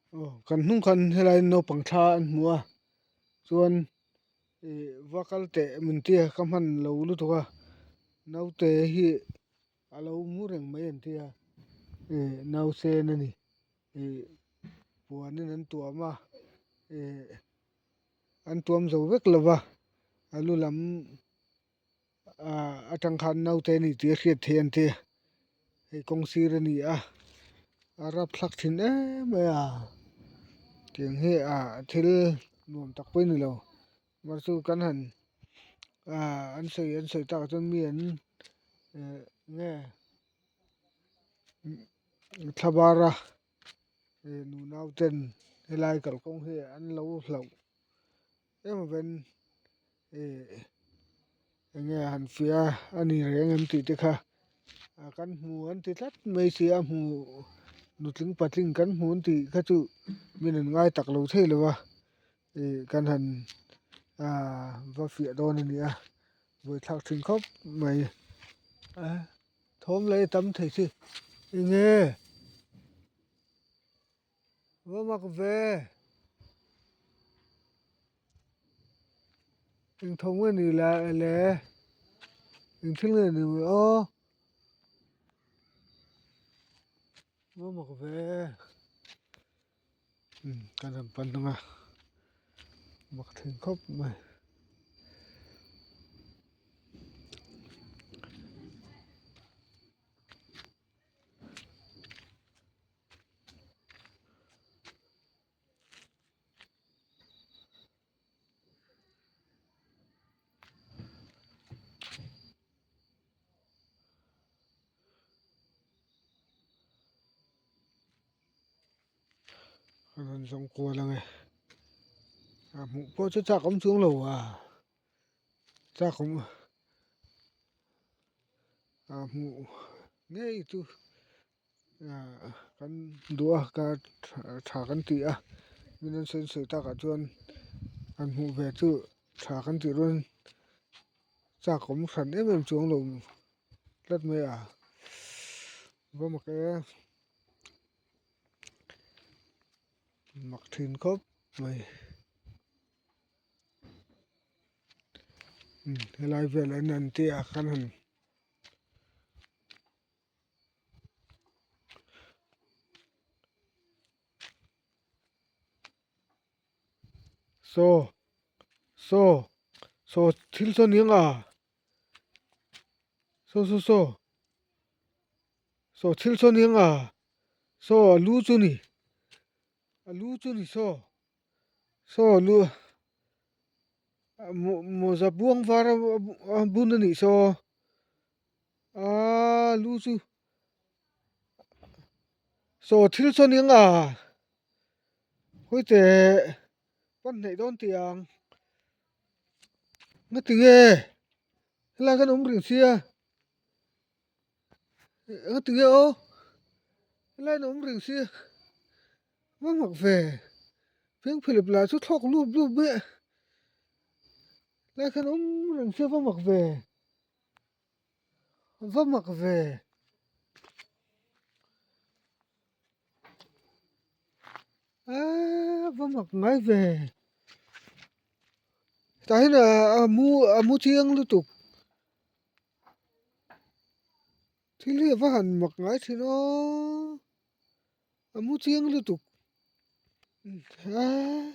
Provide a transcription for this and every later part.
Aw kan hnung khan helai naupang thla an hmu a chuan ih va kal teh min tia ka hman lo lutuk a naute hi a lo mu reng mai an tia ih nausen a ni ih puanin an tuam a ih an tuam zo vek lo va a lu lam ah atang khan naute a ni tih a hriat theih an tia hei kawng sir a ni a a rapthlak thin em mai a tiang hi ah thil nuam tak pawh a ni lo mahse chu kan han ah an sawi an sawi takah chuan mi an eh nge thlabar a eh nunau ten helai kalkawng hi an lo hlauh em avin ih enge han fiah a ni reng em tih te kha kan hmu an ti tlat mai si a hmu nutling patling kan hmu an tih kha chu min an ngai tak lo thei lo va ih kan han ah va fiah dawn a ni a buaithlak thin khawp mai a thawm leh tam thei si enge. Va mak ve eng tho nge ni le le eng thil nge ni aw va mak ve umm kan han pan ang a mak thin khawp mai. An rawn zawng kual ang e a hmuh pawh chu chak awm chuang lo a chak awm a hmuh ngei chu ah kan duh a ka tha kan ti a min an sawi sawi takah chuan han hmuh ve chu tha kan tih rual chak awm hran em em chuang lo tlat mai a va mak e mak thin khawp mai helai velah hian an tia kan han. Saw saw saw thil saw ni ang a saw saw saw saw thil saw ni ang a saw a lu chu ni a lu chu ni saw saw a lu mawza buang var a bun a nih saw aaa lu chu saw thil saw ni ang a hawi teh pan hnaih dawn tih ang nga ti nge helai khan awm reng sia nga ti nge aw helai an awm reng sia. Va mak ve Phengphelep lah chu thlawk lup lup mai a lai khan awm reng se va mak ve va mak ve aaa va mak ngai ve tah hian a mu a mu chiang lutuk. Thil hi a va han mak ngai thin aw a mu chiang lutuk aa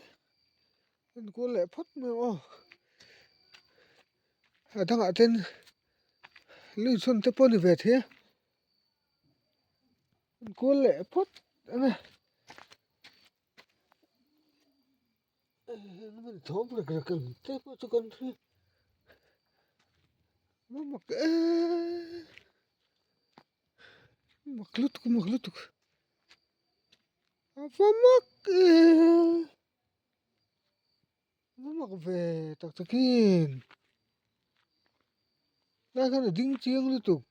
enkual leh phawt mai ang aw a dangah ten lui chhun te pawh a ni ve thei a enkual leh phawt ang e. Thawm rek rek ang te pawh chu kan hria mak eee mak lutuk mak lutuk a va mak eee va mak ve tak takin lai khan a ding chiang lutuk.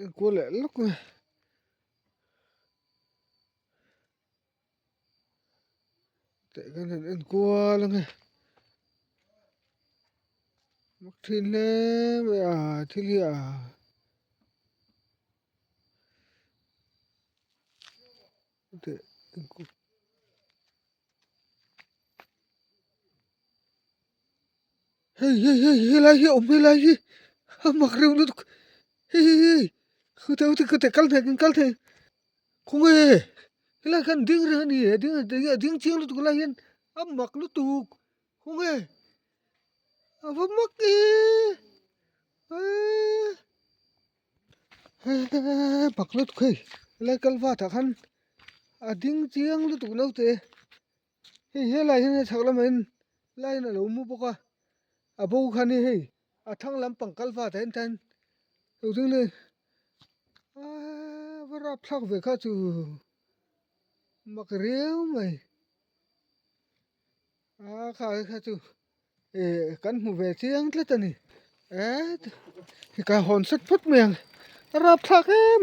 Enkual leh lawk mai teh kan han enkual ange Mak thin hle mai a thil hi a Hei hei hei helai hi a awm helai hi a mak reuh lutuk hei hei hei khutah khutah kal thei kan kal thei khawnge helai khan ding reng a ni a ding a ding chiang lutuk lai hian a mak lutuk khawnge a va mak e eee hei mak lutuk hei helai kal vat ah khan a ding chiang lutuk naute. Hei helai hian a chhak lamah hian line a lo mu bawk a a bo kha ni hei a thlang lampang kal vat ah hian tan lo ding leh aaa va rapthlak ve kha chu mak riau mai a kha kha chu eh kan hmu ve chiang tlat a ni eh ka hawn sat phawt mai ang a rapthlak em.